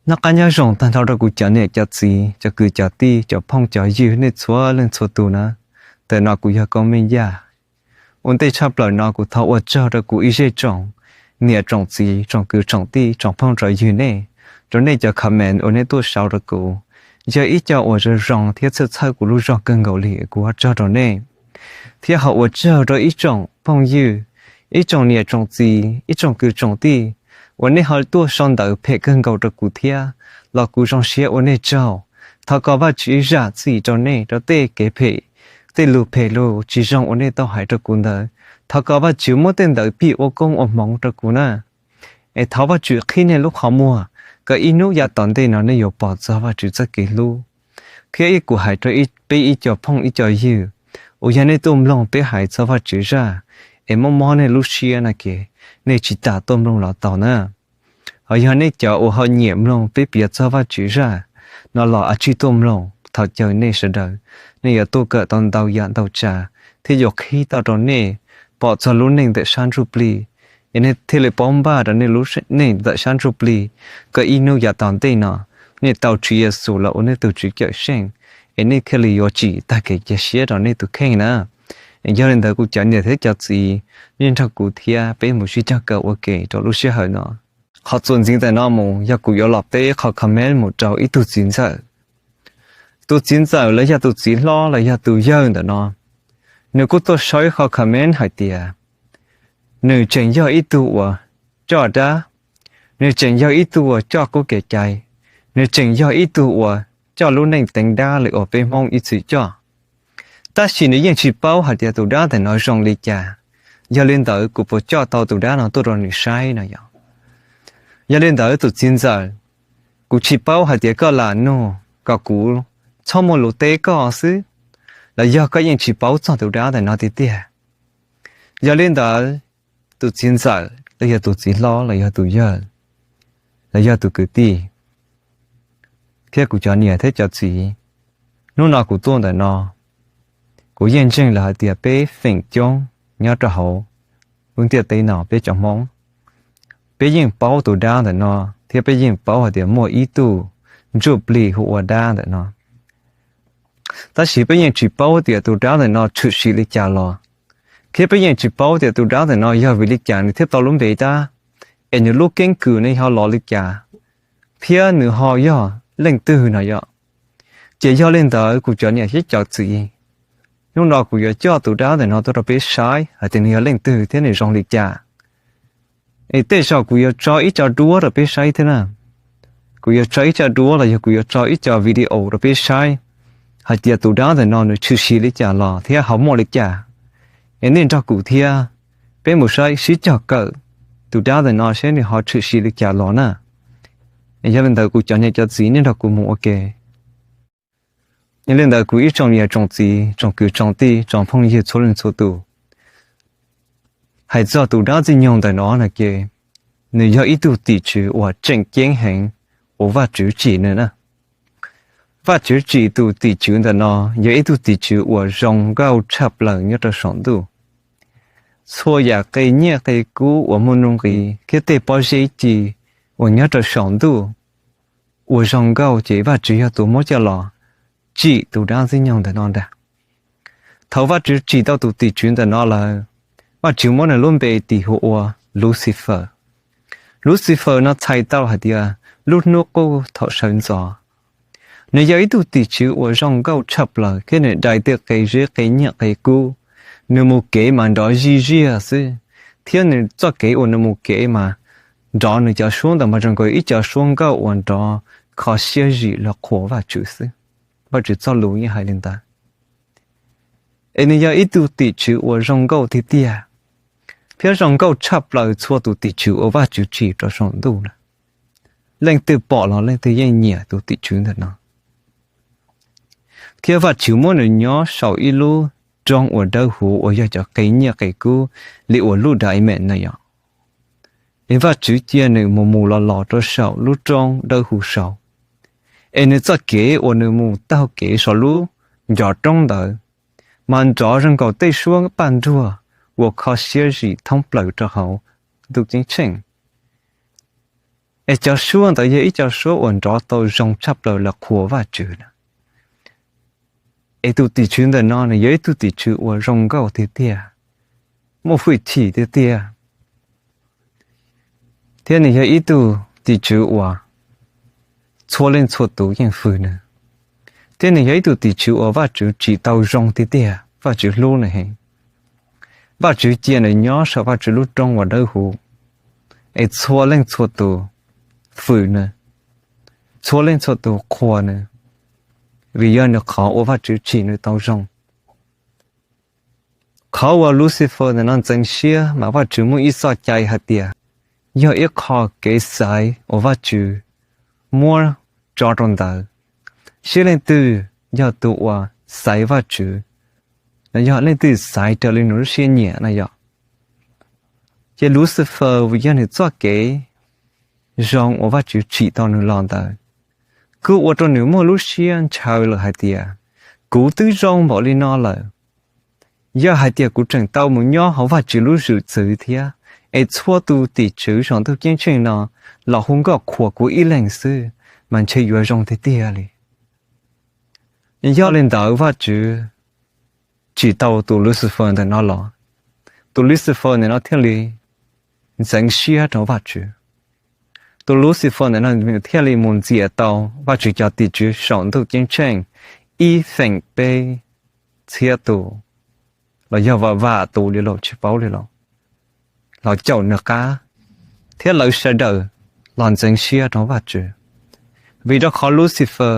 Noj qab nyob zoo tag nrho rau kuv cov niam cov txiv, cov kwv cov tij, cov phooj cov ywg nej txhua leej txhua tus na. Ntawm no kuv yog Koob Meej Yaj. Ua ntej tshaj plaws no kuv thov ua tsaug rau kuv ib zej tsoom niam tsoom txiv, tsoom kwv tsoom tij, tsoom phooj tsoom ywg nej, rau nej cov comment uas nej tuaj sau rau kuv, yog ib co uas zoo zoo thiab txhawj txhawj kuv lub zog kawg nkaus li, kuv ua tsaug rau nej. Thiab ho ua tsaug rau ib tsoom phooj ywg, ib tsoom niam tsoom txiv, ib tsoom kwv tsoom tij uas nej ho tuaj sau ntawv phem kawg nkaus rau kuv thiab, los kuv zoo siab ua nej tsaug. Thov kom Vajtswv zam txim rau nej rau tej kev phem, tej lus phem lus tsis zoo uas nej tau hais rau kuv ntawd. Thov kom Vajtswv muab tej ntawd pib ua koob ua hmoov rau kuv na. Es thov Vajtswv qhib nej lub qhov muag, kom ib hnub yav tom ntej no nej yuav pom txog Vajtswv txoj kev hlub. Thiab ib kuv hais rau peb ib co phooj ib co ywg uas yog nej tuaj mloog peb hais txog Vajtswv zaj es mob mob nej lub siab no ces nej tsis tas tuaj mloog los tau na. Ho yog nej cov uas ho nyiam mloog peb piav txog Vajtswv zaj no los ua tsaug tuaj mloog. Thov caw nej sawv daws, nej yuav tuaj kawm tau ntau yam ntau tsav thiab yuav qhib tau rau nej pom txog lub neej ntawm sab ntsuj plig, es nej thiaj li paub npaj rau nej lub neej ntawm sab ntsuj plig, kom ib hnub yav tom ntej no nej tau Tswv Yexus los ua nej tus Tswv Cawmseej, es nej thiaj li yuav tsim tag kev cia siab rau nej tus kheej na. Yog li ntawd kuv cov niam thiab cov txiv, nej nrog kuv thiab peb mus sib cog kawm ua ke rau lub sij hawm no. Qhov txuas ntxiv ntawm no mus yog kuv yuav los teb qhov comment mus rau ib tug txiv ntxawm. Tus txiv ntxawm los yog tus txiv hlob los yog tus yawg ntawm no, nws kuj tuaj sau ib qho comment hais tias nws tseem yog ib tug uas coj dab, nws tseem yog ib tug uas coj qub kev cai, nws tseem yog ib tug uas coj lub neej teev dab li uas peb Hmoob ib txwm coj. Tab sis nws yeej tsis paub hais tias tus dab ntawm no zoo li cas. Yog li ntawd kuv puas coj tau tus dab no tuaj rau nws saib no yog? Yog li ntawd tus txiv ntxawm, kuv tsis paub hais tias koj lam nug kom kuv txhob muaj lus teb koj xwb, los yog koj yeej tsis paub txog tus dab ntawm no tiag tiag. Yog li ntawd tus txiv ntxawm los yog tus txiv hlob los yog tus yawg los yog tus kwv tij thiab kuv cov niam thiab cov txiv, hnub no kuv tuaj ntawm no, kuv yeej ntseeg lawm hais tias peb feem coob nyob rau hauv lub ntiaj teb no peb cov Hmoob, peb yeej paub tus dab ntawm no thiab peb yeej paub hais tias muaj ib tug ntsuj plig hu ua dab ntawm no. Tab sis peb yeej tsis paub tias tus dab ntawm no tshwm sim li cas los, thiab peb yeej tsis paub tias tus dab ntawm no yog vim li cas nws thiaj tau lub npe dab, es nws lub keeb kwm ne ho los li cas, thiab nws ho yog leej twg no yom. Ces yog li ntawd kuv cov niam thiab cov txiv, hnub no kuv yuav coj tus dab ntawm no tuaj rau peb saib hais tias nws yog leej twg thiab nws zoo li cas. Es tej zaum kuv yuav tso ib co duab rau peb saib thiab na. Kuv yuav tso ib co duab los yog kuv yuav tso ib co video rau peb saib hais tias tus dab ntawm no nws tshwm sim li cas los thiab ho muaj li cas. Es nej nrog kuv thiab peb mus saib sib cog kawm tus dab ntawm no seb nws ho tshwm sim li cas los na. Yog li ntawd kuv cov niam cov txiv nej nrog kuv mus ua ke. Yog li ntawd kuv ib tsoom niam tsoom txiv, tsoom kwv tsoom tij, tsoom phooj ywg txhua leej txhua tus, hais txog tus dab ntxwg nyoog ntawm no no ces nws yog ib tug tim tswv uas tseem ceeb heev uas Vajtswv tsim nws na. Vajtswv tsim tus tim tswv ntawm no yog ib tug tim tswv uas zoo nkauj tshaj plaws nyob rau saum ntuj. Txhua yam qe nyiaj qe kub uas muaj nuj nqis thiab tej pob zeb ci uas nyob rau saum ntuj uas zoo nkauj ces Vajtswv yog tus muab coj los tsim tus dab ntxwg nyoog ntawm no ntag. Thaum Vajtswv tsim tau tus tim tswv ntawm no lawm, Vajtswv muab nws lub npe tis hu ua Lucifer. Lucifer no txhais tau hais tias lub hnub qub thaum sawv ntxov. Nws yog ib tug tim tswv uas zoo nkauj tshaj plaws thiab nws dai tej qe zeb qe nyiaj qe kub, nws mus kev mas nrov zij ziaj xwb, thiab nws txoj kev uas nws mus kev mas nrov nws cov suab ntawd mas zoo nkaus ib co suab nkauj uas nrov kho siab zim los qhuas Vajtswv xwb. Vajtswv txoj lus yeej hais li ntawd. Es nws yog ib tug tim tswv uas zoo nkauj tiag tiag, thiab zoo nkauj tshaj plaws txhua tus tim tswv uas Vajtswv tsim rau saum ntuj na. Leej twg pom los leej twg yeej nyiam tus tim tswv ntawm no. Thiab Vajtswv muab nws nyob saum ib lub roob uas dawb huv uas yog cov qe nyiaj qe kub li uas lub diamond no yom. Es Vajtswv cia nws mus mus los los rau saum lub roob dawb huv saud. Es nws txoj kev uas nws mus taug kev saum lub ncov roob ntawd mas nrov zoo nkaus tej suab paj nruag uas kho siab zim thoob plaws rau hauv ntuj ceeb tsheej. Es cov suab ntawd yog ib co suab uas nrov tau zoo tshaj plaws los qhuas Vajtswv na. Es tus tim tswv ntawm no nws yog ib tug tim tswv uas zoo nkauj tiag tiag, muaj hwj chim tiag tiag, thiab nws yog ib tug tim tswv uas txhua leej txhua tus yeej fwm nws, thiab nws yog ib tug tim tswv uas Vajtswv tsim tau zoo tiag tiag, Vajtswv hlub nws heev. Vajtswv cia nws nyob saum Vajtswv lub roob uas dawb huv, es txhua leej txhua tus fwm nws, txhua leej txhua tus qhuas nws, vim yog nws qhov uas Vajtswv tsim nws tau zoo. Qhov uas Lucifer ntawm no ntxeev siab mas Vajtswv muaj ib txoj cai hais tias yog ib qho kev xaiv uas Vajtswv muab tso rau ntawd. Seb leej twg yog tus uas xaiv Vajtswv, los yog leej twg xaiv raws li nws lub siab nyiam na yom. Ces Lucifer yog nws txoj kev zoo uas Vajtswv tsim tau nws los ntawd, kuj ua rau nws muaj lub siab ntshaw lawm hais tias, kuv twb zoo npaum li no lawm, yog hais tias kuv tseem tau mus nyob hauv Vajtswv lub zwm txwv thiab, es txhua tus tim tswv saum ntuj ceeb tsheej no los hu nkauj qhuas kuv ib leeg xwb, mas ntshe yuav zoo tiag tiag li. Yog li ntawd Vajtswv tsim tau tus Lucifer ntawm no los, tus Lucifer ntawm no thiaj li ntxeev siab rau Vajtswv. Tus Lucifer ntawm no nws thiaj li mus ntxias tau Vajtswv cov tim tswv saum ntuj ceeb tsheej ib feem peb txhiab tus, los yog vam vam tus li los tsis paub li los, los caum nws qab, thiab lawv sawv daws los ntxeev siab rau Vajtswv. Vim rau qhov Lucifer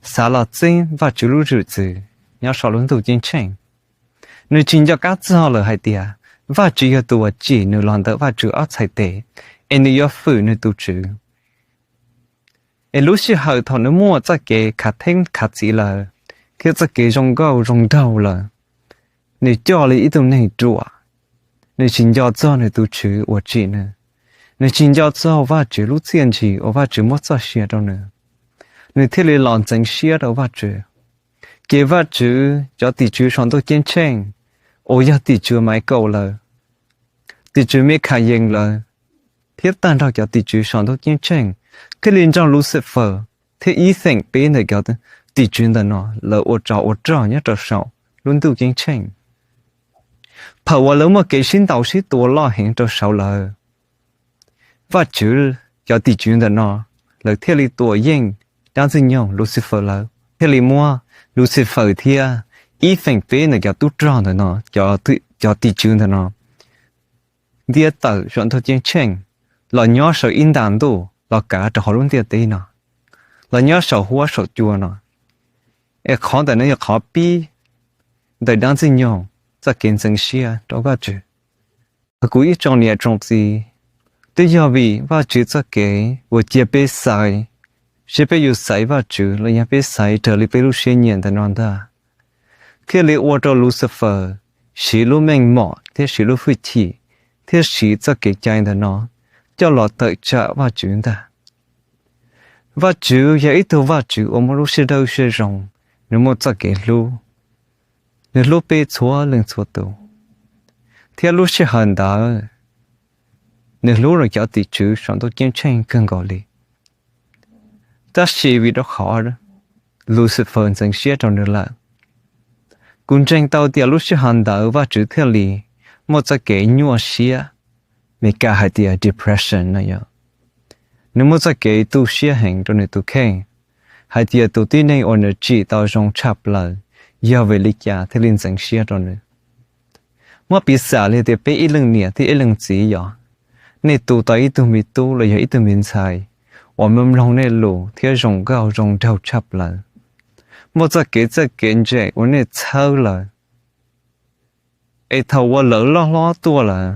xav los txeeb Vajtswv lub zwm txwv nyob saum lub ntuj ceeb tsheej. Nws tsis nco qab txog lawm hais tias Vajtswv yog tus uas tsim nws los ntawm Vajtswv ob txhais tes, es nws yuav fwm nws tus Tswv. Es lub sij hawm thaum nws muaj txoj kev khav theeb khav txiv lawm, thiab txoj kev zoo nkauj zoo nraug lawm, nws coj li ib tug neeg ruam, nws tsis nco txog nws tus Tswv uas tsim nws, nws tsis nco txog Vajtswv lub txiaj ntsig uas Vajtswv muab txoj sia rau nws, nws thiaj li los ntxeev siab rau Vajtswv. Ces Vajtswv cov tim tswv saum ntuj ceeb tsheej, uas yog tim tswv Maiv Kaus lawm, tim tswv Mikhayees lawm, thiab tag nrho cov tim tswv saum ntuj ceeb tsheej thiaj li nrog Lucifer thiab ib feem peb ntawm cov tim tswv ntawm no lawv ua tsov ua rog nyob rau saum lub ntuj ceeb tsheej. Thaum uas lawv muaj kev sib ntaus sib tua loj heev rau saud lawm, Vajtswv cov tim tswv ntawm no lawv thiaj li tua yeej dab ntxwg nyoog Lucifer lawm, thiaj li muab Lucifer thiab ib feem peb ntawm cov tub rog ntawm no, cov tim tswv ntawm no ntiab tawm saum ntuj ceeb tsheej los nyob saum ib nta ntuj los kav rau hauv lub ntiaj teb no, los nyob saum huab saum cua no. Es qhov ntawm no yog qhov pib ntawm dab ntxwg nyoog txoj kev ntxeev siab rau Vajtswv. Kuv ib tsoom niam tsoom txiv, twb yog vim Vajtswv txoj kev uas cia peb xaiv, seb peb yuav xaiv Vajtswv los yog peb xaiv raws li peb lub siab nyiam ntawm no ntag, thiaj li ua rau Lucifer siv lub meej mom thiab siv lub hwj chim thiab siv txoj kev cai ntawm no coj los tawm tsam Vajtswv ntag. Vajtswv yog ib tug Vajtswv uas muaj lub siab dawb siab zoo, nws muaj txoj kev hlub, nws hlub peb txhua leej txhua tus, thiab lub sij hawm ntawd nws hlub nws cov tim tswv saum ntuj ceeb tsheej kawg nkaus li. Tab sis vim rau qhov Lucifer ntxeev siab rau nws lawm, kuv ntseeg tau tias lub sij hawm ntawd Vajtswv thiaj li muaj txoj kev nyuaj siab, Meskas hais tias depression no yog, nws muaj txoj kev tu siab heev rau nws tus kheej, hais tias tus tib neeg uas nws tsim tau zoo tshaj plaws yog vim li cas thiaj li ntxeev siab rau nws. Muab piv xam li tias peb ib leej niam thiab ib leej txiv yog, nej tu tau ib tug me tub los yog ib tug me ntxhais uas mloog mloog nej lus thiab zoo nkauj zoo nraug tshaj plaws, muaj txoj kev txawj kev ntse uas nej txhawb lawm. Es thaum uas lawv loj hlob tuaj lawm,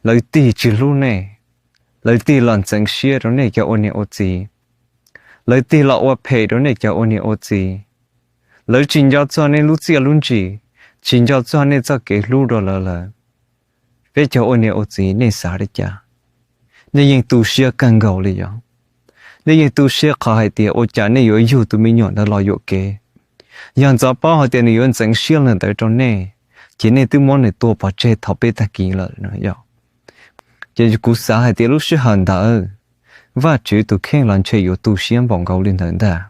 lawv tig tsis hlub nej, lawv tig los ntxeev siab rau nej cov ua niam ua txiv, lawv tig los ua phem rau nej cov ua niam ua txiv, lawv tsis nco txog nej lub txiaj lub ntsig, tsis nco txog nej txoj kev hlub rau lawv lawm, peb cov ua niam ua txiv nej xav li cas? Nej yeej tu siab kawg nkaus li yog? Nej yeej tu siab qhov hais tias ua cas nej yuav yug tus me nyuam ntawd los yuam kev? Yog ntxov paub hais tias nws yuav ntxeev siab li ntawd rau nej, ces nej twb muab nws tua pov tseg thaum peb tag kis lawm no yog. Ces kuv xav hais tias lub sij hawm ntawd Vajtswv tus kheej los ntshe yuav tu siab npaum nkaus li ntawd ntag.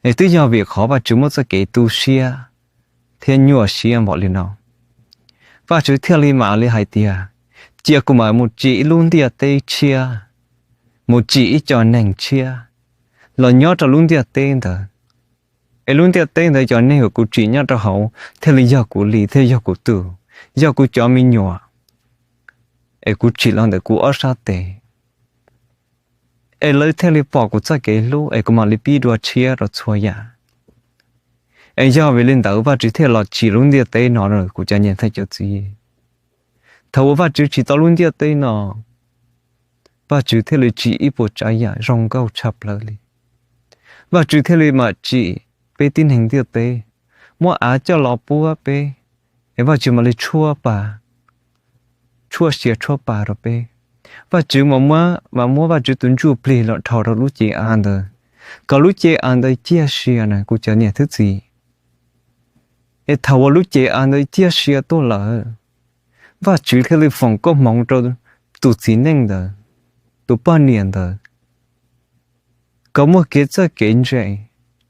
Es twb yog vim qhov Vajtswv muaj txoj kev tu siab thiab nyuaj siab npaum li no, Vajtswv thiaj li mam li hais tias, cia kuv mam mus tsim ib lub ntiaj teb tshiab, mus tsim ib co neeg tshiab los nyob rau lub ntiaj teb ntawd. Es lub ntiaj teb ntawd cov neeg uas kuv tsim nyob rau hauv thiaj li yog kuv li thiab yog kuv tug, yog kuv cov me nyuam, es kuv tsim los ntawm kuv ob sab tes. Es lawv thiaj li pom kuv txoj kev hlub es kuv mam li pib dua tshiab rau txhua yam. Es yog vim li ntawd Vajtswv thiaj los tsim lub ntiaj teb no rau kuv cov niam thiab cov txiv. Thaum uas Vajtswv tsim tau lub ntiaj teb no, Vajtswv thiaj li tsim ib puas tsav yam zoo nkauj tshaj plaws li. Vajtswv thiaj li mam tsim peb tib neeg ntiaj teb, muab av coj los puab peb, es Vajtswv mam li tshuab pa, tshuab sia tshuab pa rau peb. Vajtswv mam muab Vajtswv tus ntsuj plig los dhos rau lub cev av ntawd, kom lub cev av ntawd ciaj sia na kuv cov niam thiab txiv. Es thaum uas lub cev av ntawd ciaj sia tuaj lawm, Vajtswv thiaj li foom koob hmoov rau tus txiv neej ntawd, tus poj niam ntawd, kom muaj kev txawj kev ntse,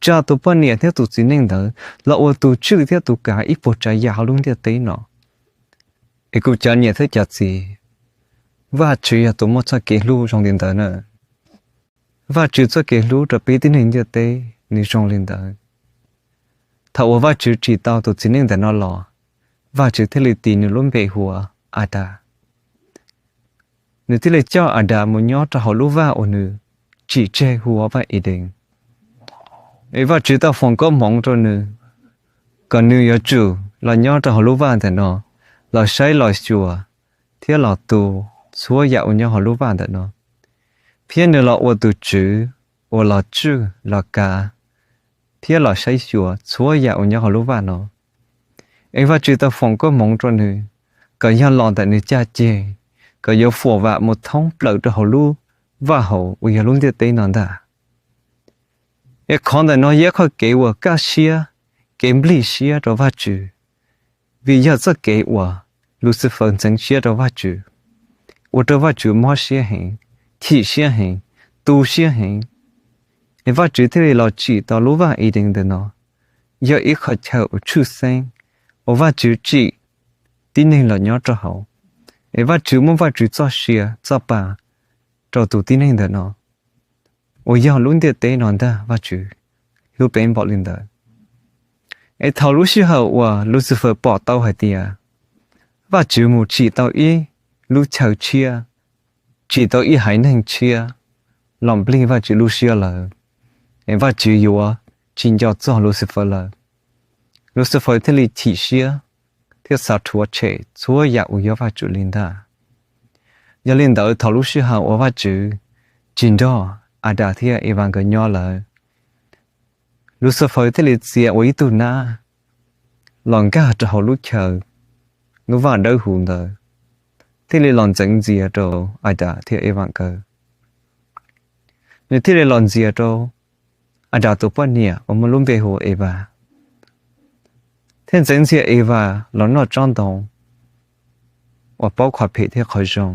tsa tus poj niam thiab tus txiv neej ntawd los ua tus tswj thiab tus kav ib puas tsav yam hauv lub ntiaj teb no. Es kuv cov niam thiab cov txiv, Vajtswv yog tus muaj txoj kev hlub zoo li ntawd na. Vajtswv txoj kev hlub rau peb tib neeg ntiaj teb nws zoo li ntawd. Thaum uas Vajtswv tsim tau tus txiv neej ntawm no los, Vajtswv thiaj li tis nws lub npe hu ua Adas. Nws thiaj li coj Adas mus nyob rau hauv lub vaj uas nws tsim tseg hu ua vaj Edees. Es Vajtswv tau foom koob hmoov rau nws kom nws yuav tsum los nyob rau hauv lub vaj ntawm no, los saib los xyuas thiab los tu txhua yam uas nyob hauv lub vaj ntawm no, thiab nws los ua tus tswv uas los tswj los kav thiab los saib xyuas txhua yam uas nyob hauv lub vaj no. Es Vajtswv tau foom koob hmoov rau nws kom yog los ntawm nws caj ceg, kom yuav fuam vam mus thoob plaws rau hauv lub vaj hauv uas yog lub ntiaj teb no ntag. Es qhov ntawm no yog ib qho kev uas kaj siab, kev nplig siab rau Vajtswv, vim yog txoj kev uas Lucifer ntxeev siab rau Vajtswv, ua rau Vajtswv mob siab heev, chim siab heev, tu siab heev. Es Vajtswv thiaj li los tsim tau lub vaj Edees ntawm no, yog ib qho chaw uas tshwj xeeb uas Vajtswv tsim tib neeg los nyob rau hauv. Es Vajtswv muab Vajtswv txoj sia txoj pa rau tus tib neeg ntawm no, uas yog lub ntiaj teb no ntag. Vajtswv hlub peb npaum li ntawd. Es thaum lub sij hawm uas Lucifer pom tau hais tias Vajtswv mus tsim tau ib lub chaw tshiab, tsim tau ib haiv neeg tshiab los nplig Vajtswv lub siab lawm, es Vajtswv yuav tsis nco txog Lucifer lawm. Lucifer thiaj li chim siab thiab xav rhuav tshem txhua yam uas yog Vajtswv li ntag. Yog li ntawd thaum lub sij hawm uas Vajtswv tsis nrog Adas thiab Evas nkawd nyob lawm, Lucifer thiaj li txia ua ib tug nab los nkag rau hauv lub chaw, lub vaj dawb huv ntawd, thiaj li los ntxeev ntxias rau Adas thiab Evas nkawd. Nws thiaj li los ntxias rau Adas tus poj niam uas muaj lub npe hu ua Evas, thiab ntxeev ntxias Evas los noj tsob ntoo uas paub qhov phem thiab qhov zoo,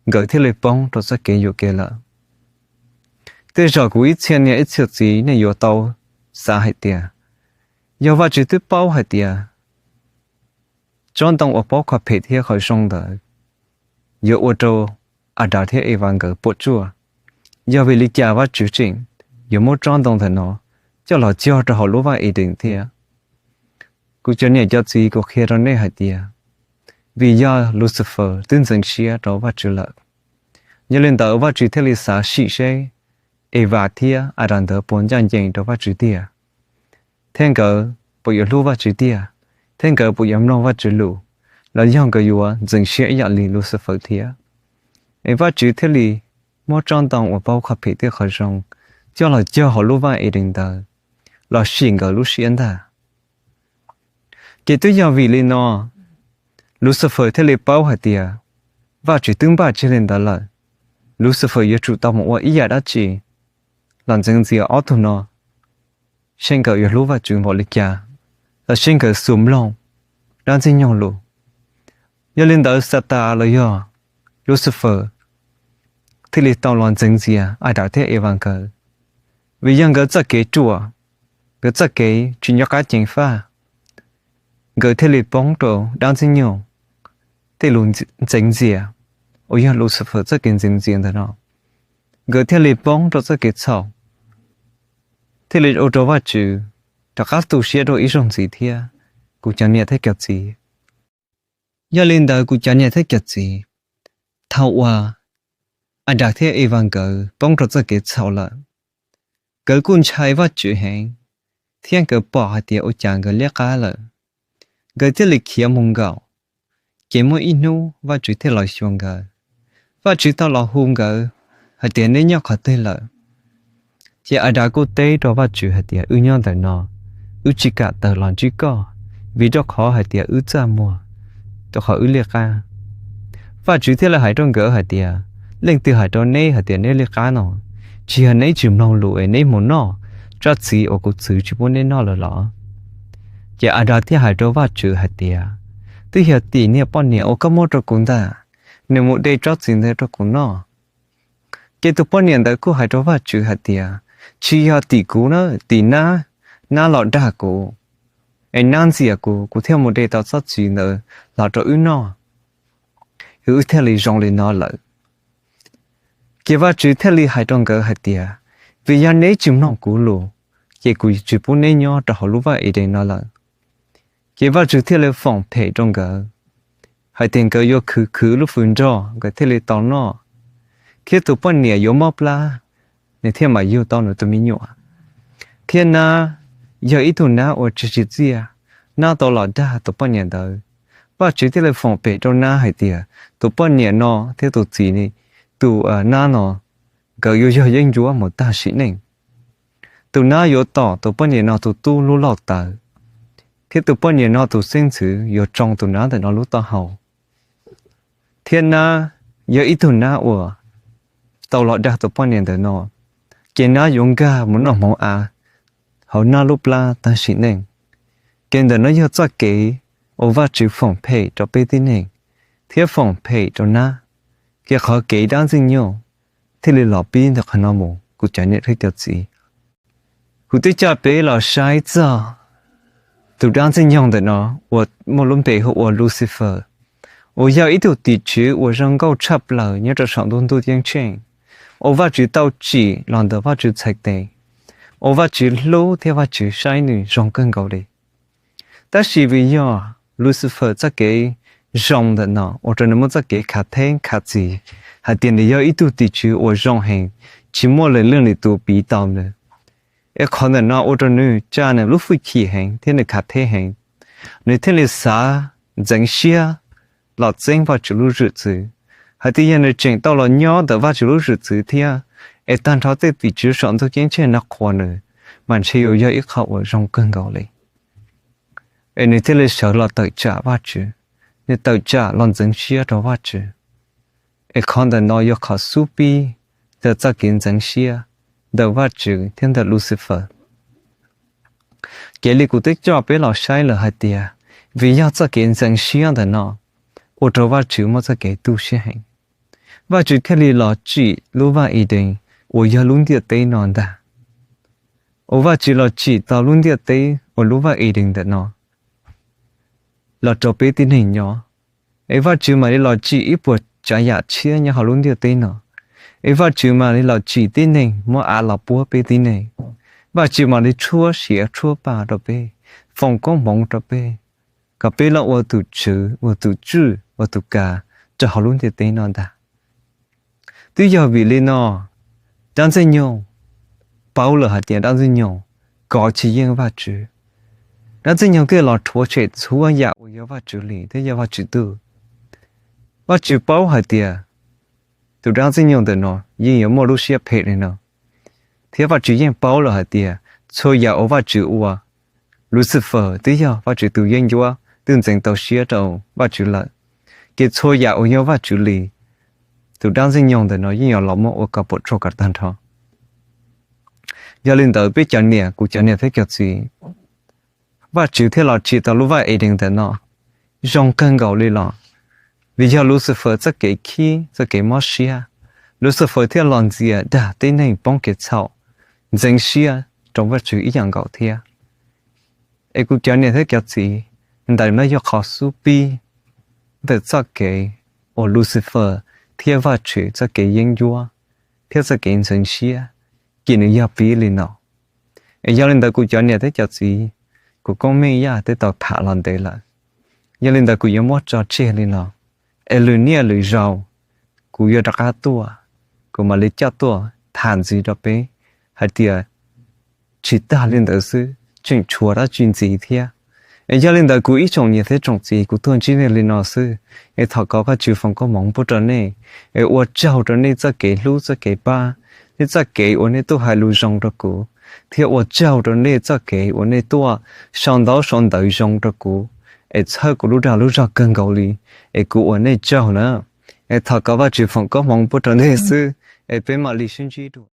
nkawd thiaj li poob rau txoj kev yuam kev lawm. Tej zaum kuv ib txhia niam ib txhia txiv nej yuav tau xav hais tias, yog Vajtswv twb paub hais tias tsob ntoo uas paub qhov phem thiab qhov zoo ntawd yuav ua rau Adas thiab Evas nkawd puas tsuaj, yog vim li cas Vajtswv tseem yuav muab tsob ntoo ntawm no coj los cog rau hauv lub vaj Edees thiab? Kuv cov niam cov txiv, kuv qhia rau nej hais tias, vim yog Lucifer twb ntxeev siab rau Vajtswv lawm, yog li ntawd Vajtswv thiaj li xav sim seb Evas thiab Adas ntawd puas ncaj ncees rau Vajtswv tiag, thiab nkawd puas yuav hlub Vajtswv tiag, thiab nkawd puas yuav mloog Vajtswv lus, los yog nkawd yuav ntxeev siab ib yam li Lucifer thiab. Es Vajtswv thiaj li muab tsob ntoo uas paub qhov phem thiab qhov zoo coj los cog hauv lub vaj Edees ntawd los sim nkawd lub siab ntag. Ces twb yog vim li no, Lucifer thiaj li paub hais tias Vajtswv twb npaj tseg li ntawd lawm, Lucifer yuav tsum tau mus ua ib yam dab tsi los ntxeev ntxias ob tug no, seb nkawd yuav hlub Vajtswv npaum li cas, los seb nkawd xub mloog dab Ntxwg Nyoog lus, Yog li ntawd Xatas los yog Lucifer thiaj li tau los ntxeev ntxias Adas thiab Evas nkawd, vim yog nkawd txoj kev ruam, nkawd txoj kev tsis nco qab ceev faj, nkawd thiaj li poob rau dab ntxwg nyoog tej lus ntxeev ntxias uas yog Lucifer txoj kev ntxeev ntxias ntawm no. Nkawd thiaj li poob rau txoj kev txhaum, thiaj li ua rau Vajtswv rov qab tu siab dua ib zaug ntxiv thiab, kuv cov niam thiab cov txiv. Yog li ntawd kuv cov niam thiab cov txiv, thaum uas Adas thiab Evas nkawd poob rau txoj kev txhaum lawm, nkawd kuj ntshai Vajtswv heev, thiab nkawd pom hais tias ua cas nkawd liab qab lawm, nkawd thiaj li khiav mus nkaum. Ces muaj ib hnub Vajtswv thiaj los xyuas nkawd. Vajtswv tau los hu nkawd hais tias, neb nyob qhov twg lawm? Ces Adas kuj teb rau Vajtswv hais tias, wb nyob ntawm no, wb tsis kam tawm los ntsib koj, vim rau qhov hais tias wb txaj muag, rau qhov wb liab qab. Vajtswv thiaj li hais rau nkawd hais tias, leej twg hais rau neb hais tias neb liab qab no? Tsis yog neb tsis mloog lus es neb mus noj tsob txiv uas kuv txwv tsis pub neb noj lawm los? Ces Adas thiaj hais rau Vajtswv hais tias, twb yog tim niag poj niam uas koj muab rau kuv ntag, nws mus de tsob txiv ntawd rau kuv noj. Ces tus poj niam ntawd kuj hais rau Vajtswv hais tias, tsis yog tim kuv na, tim nab, nab los dag kuv, es nab ntxias kuv, kuv thiaj mus de tau tsob txiv ntawd los rau wb noj, wb thiaj li zoo li no lawm. Ces Vajtswv thiaj li hais rau nkawd hais tias, vim yog neb tsis mloog kuv lus, ces kuv tsis pub neb nyob rau hauv lub vaj Edees no lawm. Ces Vajtswv thiaj li foom phem rau nkawd hais tias nkawd yuav khwv khwv lub fwm nrog nkawd thiaj li tau noj, thiab tus poj niam yuav mob plab, nws thiaj mam yug tau nws tus me nyuam. Thiab nab yog ib tug nab uas tsis tsim txiaj, nab tau los dag tus poj niam ntawd. Vajtswv thiaj li foom phem rau nab hais tias tus poj niam no thiab tus txiv, tus nab no, nkawd yuav yog yeeb ncuab mus tag sim neej. Tus nab yuav tom tus poj niam no tus tub lub lauj taws, thiab tus poj niam no tus xeeb ntxwv yuav tsoo tus nab ntawm no lub taub hau. Thiab nab yog ib tug nab uas tau los dag tus poj niam ntawm no, ces nab yuav nkag mus noj hmoov av hauv nab lub plab tag sim neej. Kev ntawm no yog txoj kev uas Vajtswv foom phem rau peb tib neeg, thiab foom phem rau nab, ces qhov kev dab ntxwg nyoog thiaj li los pib ntawm qhov no mus kuv cov niam thiab cov txiv. Kuv twb coj peb los saib txog tus dab ntxwg nyoog ntawm no uas muaj lub npe hu ua Lucifer, uas yog ib tug tim tswv uas zoo nkauj tshaj plaws nyob rau saum ntuj ntuj ceeb tsheej, uas Vajtswv tau tsim los ntawm Vajtswv txhais tes, uas Vajtswv hlub thiab Vajtswv saib nws zoo kawg nkaus li. Tab sis vim yog Lucifer txoj kev zoo ntawm no ua rau nws muaj txoj kev khav theeb khav txiv hais tias nws yog ib tug tim tswv uas zoo heev, tsis muaj leej twg li tus piv tau nws. Es qhov ntawm no ua rau nws tsa nws lub hwj chim heev thiab nws khav theeb heev. Nws thiaj li xav ntxeev siab los txeeb Vajtswv lub zwm txwv, hais tias yog nws tseem tau los nyob ntawm Vajtswv lub zwm txwv thiab, es tag nrho tej tim tswv saum ntuj ceeb tsheej no qhuas nws, mas ntshe yuav yog ib qho uas zoo kawg nkaus li. Es nws thiaj li sawv los tawm tsam Vajtswv, nws tawm tsam los ntxeev siab rau Vajtswv. Es qhov ntawm no yog qhov xub pib ntawm txoj kev ntxeev siab ntawm Vajtswv thiab ntawm Lucifer. Kev li kuv twb coj peb los saib lawm hais tias, vim yog txoj kev ntxeev siab ntawm no ua rau Vajtswv muaj txoj kev tu siab heev. Vajtswv thiaj li los tsim lub vaj Edees uas yog lub ntiaj teb no ntag. Uas Vajtswv los tsim tau lub ntiaj teb uas lub vaj Edees ntawm no los rau peb tib neeg nyob. Es Vajtswv mam li los tsim ib puas tsav yam tshiab nyob hauv lub ntiaj teb no. Es Vajtswv mam li los tsim tib neeg muab av los puab peb tib neeg. Vajtswv mam li tshuab siav tshuab pa rau peb, foom koob hmoov rau peb, kom peb los ua tus tswv, ua tus tswj, ua tus kav rau hauv lub ntiaj teb no ntag. Twb yog vim li no, dab ntxwg nyoog paub lawm hais tias dab ntxwg nyoog kov tsis yeej Vajtswv. Dab ntxwg nyoog thiaj los rhuav tshem txhua yam uas yog Vajtswv li thiab yog Vajtswv tug. Vajtswv paub hais tias tus dab ntxwg nyoog ntawm no yeej yuav muaj lub siab phem li no, thiab Vajtswv yeej paub lawm hais tias txhua yam uas Vajtswv ua, Lucifer twb yog Vajtswv tus yeeb ncuab twb ntxeev tau siab rau Vajtswv lawm, ces txhua yam uas yog Vajtswv li, tus dab ntxwg nyoog ntawm no yeej yuav los muab ua kom puas tsuaj kom tag nrho. Yog li ntawd peb cov niam, kuv cov niam thiab cov txiv, Vajtswv thiaj los tsim tau lub vaj Edees ntawm no zoo kawg nkaus li los Vim yog Lucifer txoj kev khib txoj kev mob siab, Lucifer thiaj los ntxias dag tib neeg poob kev txhaum, ntxeev siab rau Vajtswv ib yam nkaus thiab. Es kuv cov niam thiab cov txiv, ntawm no yog qhov xub pib ntawm txoj kev uas Lucifer thiab Vajtswv txoj kev yeeb ncuab thiab txoj kev ntxeev siab, ces nws yog pib li no. Es yog li ntawd kuv cov niam thiab cov txiv, kuv Koob Meej Yaj twb tau tham los ntev lawm. Yog li ntawd kuv yuav muab tso tseg li no, es lwm niaj lwm zaus kuv yuav rov qab tuaj, kuv mam li coj tuaj tham ntxiv rau peb hais tias tsis tag li ntawd xwb, tseem tshuav dab tsi ntxiv thiab. Es yog li ntawd kuv ib tsoom niam thiab tsoom txiv, kuv tuaj ntsib nej li no xwb, es thov kom Vajtswv foom koob hmoov pub rau nej, es ua tsaug rau nej txoj kev hlub txoj kev pab, nej txoj kev uas nej tuaj hais lus zoo rau kuv, thiab ua tsaug rau nej txoj kev uas nej tuaj sau ntaub sau ntawv zoo rau kuv, es txhawb kuv lub dag lub zog kawg nkaus li, es kuv ua nej tsaug na. Es thov kom Vajtswv foom koob hmoov pub rau nej xwb, es peb mam li sib ntsib dua.